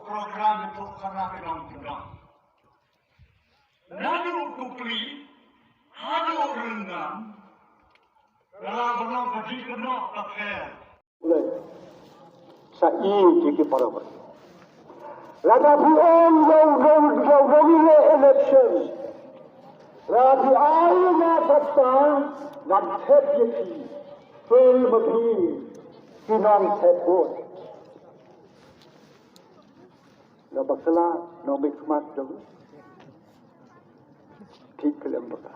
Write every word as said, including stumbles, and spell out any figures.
Program itu kena kenang kenang. Nanu kupli, hadu rendang, dalam benang kaji kenok kafer. Sa i ki para ba. Lada phi ong yow yow yow yow ile election. Lada phi ai na kata ngam thep ye ki. Phi ma phi ki nong thep vote. Na bakla nong bik mat dong. Thik lem baka.